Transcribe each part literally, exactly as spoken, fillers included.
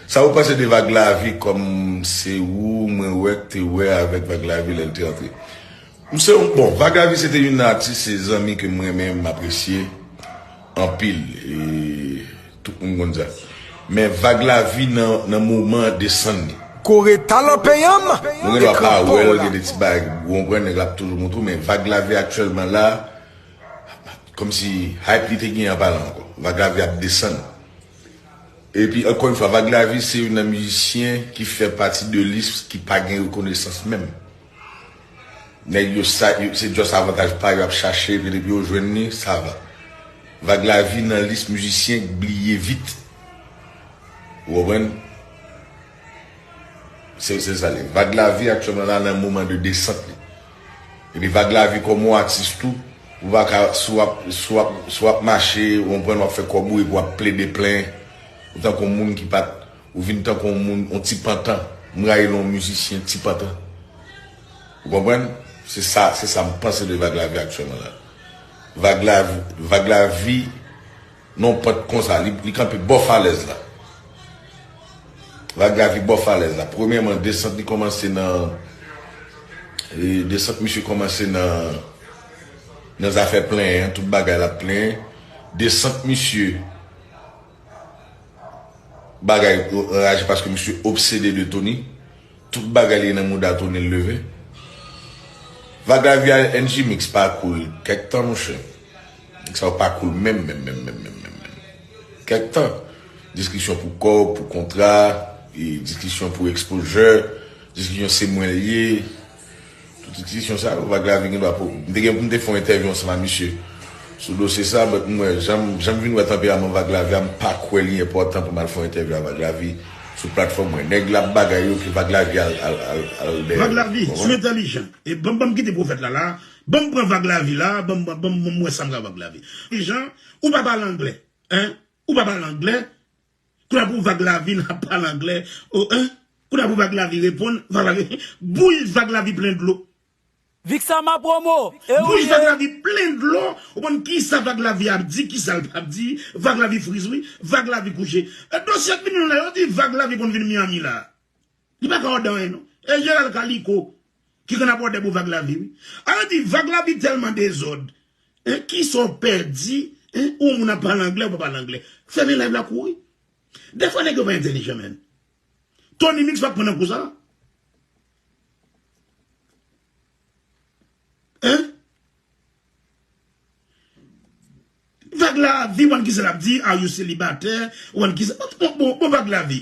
Sa ou panse de Vag Lavi kòm se ou mwen wè k te wè avèk Vag Lavi lè l te antre? M se yon, bon, Vag Lavi se te youn nan atis, se zanmi ke m renmen, m apresye anpil. E tout moun konn sa. Men Vag Lavi nan, nan moman desann li. Kore talan peyanm. Nou gen dwa pa wè l, gen de ti bagay, ou konprann, nèg la ap toujou montre w, men Vag Lavi aktyèlman la, kòmsi hype li te genyen an pa la ankò. Vag Lavi ap desann. Epi, ankò yon fwa, Vag Lavi se youn nan mizisyen ki fè pati de lis ki pa gen rekonesans menm. Nèg yo sa, yo, se just avantaj pa yo ap chache, epi depi yo jwenn li, sa va. Vag Lavi nan lis mizisyen k bliye vit. Ou konprann? Se, se sa li. Vag Lavi aktyèlman la nan moman de desant li. Epi Vag Lavi kòm yon atis tou, ou pa ka, si w ap, si w ap, si w ap mache, ou konprann, w ap fè kòb ou epi w ap plede plenyen. Ou tankou yon moun ki pa t, ou vin tankou yon moun, yon ti pantan. M rayi lè yon mizisyen ti pantan. Ou konprann? Se sa, se sa m panse de Vag Lavi aktyèlman la. Vag Lavi, Vag Lavi, nan yon pant konsa, li, li kanpe bò falèz la. Vag Lavi bò falèz la. Premyèman, desant li kòmanse nan, e, desant misye kòmanse nan, nan zafè plenyen, tout bagay l ap plenyen. Desant misye, bagay anraje paske misye obsede de Tony. Tout bagay li nan mouda Tony l leve. Vag Lavi a N G Mix pa cool kèk tan, monchè. Nèg sa yo pa cool menm, menm, menm, menm, menm, menm, menm. Kèk tan. Diskisyon pou kòb, pou kontra, e diskisyon pou exposure, diskisyon se mwen l ye. Tout diskisyon sa yo, Vag Lavi gen dwa pou. M te gen pou m te fè yon entèvyou ansanm a misye sou dosye sa, but m wè, jan m, jan m vin wè tanperaman Vag Lavi a, m pa kwè li enpòtan pou m al fè yon entèvyou a Vag Lavi sou platfòm mwen. Nèg la ap bagay yo ke Vag Lavi al, al, al, al dèyè. Vag Lavi, si w entèlijan, e ban m, ban m kite pwofèt la la, ban m pran Vag Lavi la, ban m, ban m, ban m, ban m wè sa m ka Vag Lavi. Jan, ou pa pale anglè, en? Ou pa pale anglè? Kounye a pou Vag Lavi nan pale anglè, o, en? Kounye a pou Vag Lavi reponn, Vag Lavi, bouch Vag Lavi plen dlo. Vixama Promo, e ou bouch Vag ye? Lavi plen dlo, ou konn kisa Vag Lavi ap di, kisa l p ap di, Vag Lavi friz wi, Vag Lavi kouche. E dosye k vini la, yo di Vag Lavi konn vin Miami la. Li pa ka òdè anyen non. E Jeral Kaliko ki konn ap òdè pou Vag Lavi wi. Alò di Vag Lavi tèlman dezòd. En, kisa w pèdi, en, ou moun ap pale anglè, ou pa pale anglè. Fèmen live la kouri. Dèfwa nèg yo pa entèlijan, menn. Tony Mix pa pran nan kou sa. En? Vag Lavi, ou konn kisa l ap di, are you selibatè, ou konn kisa, bon, bon, bon, bon, Vag Lavi.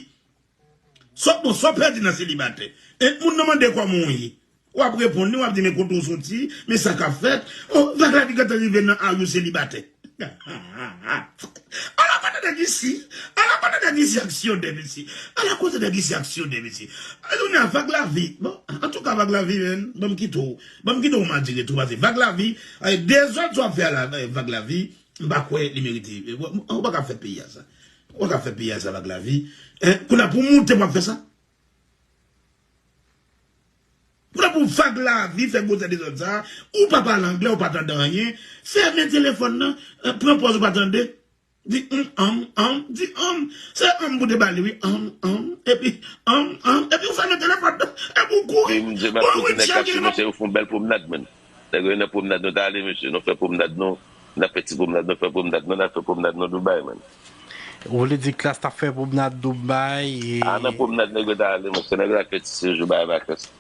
Sa, bon, sa w pèdi nan selibatè. E moun nan mande kòman w ye. W ap reponn li, w ap di, men kote w soti, men sa k ap fèt. O, Vag Lavi gentan rive nan are you selibatè. Ala kote nèg isi, ala kote nèg isi aksyonè, mesye. Ala kote nèg isi aksyonè, mesye. Jounen an, Vag Lavi, bon, antouka, Vag Lavi, menn, ban m kite w, ban m kite w madire tou, pase Vag Lavi, e, dezòd sa w ap fè a la, e, Vag Lavi, m pa kwè li merite, e, w, w, ou pa ka fè peyi a sa. Ou pa ka fè peyi a sa, Vag Lavi. En, kounye a pou w moute, w ap fè sa. Pou la pou Vag Lavi fè gwosè dezòd sa, ou pa pale anglè, ou pa tande anyen, fèmen telefòn nan, eh, pran pòz ou pa tande. Di, hum, hum, hum, di, hum. Se hum pou te ba li, wi, hum, hum, epi, hum, hum, epi ou fèmen telefòn nan, epi ou kouri. Bon, Richard, gen mesye, yo fè yon bèl pwomnad, menn. Nèg yo nan pwomnad, nou ta ale, mesye. Nou fè pwomnad, nou. N ap fè ti pwomnad, nou fè pwomnad, nou. N ap fè pwomnad, nou, Dubai, menn. Ou vle di Klass t ap fè pwomnad Dubai, e a, nan pwomnad, nèg yo ta ale, mesye. Nèg yo ta fè ti sejou, bay vakans.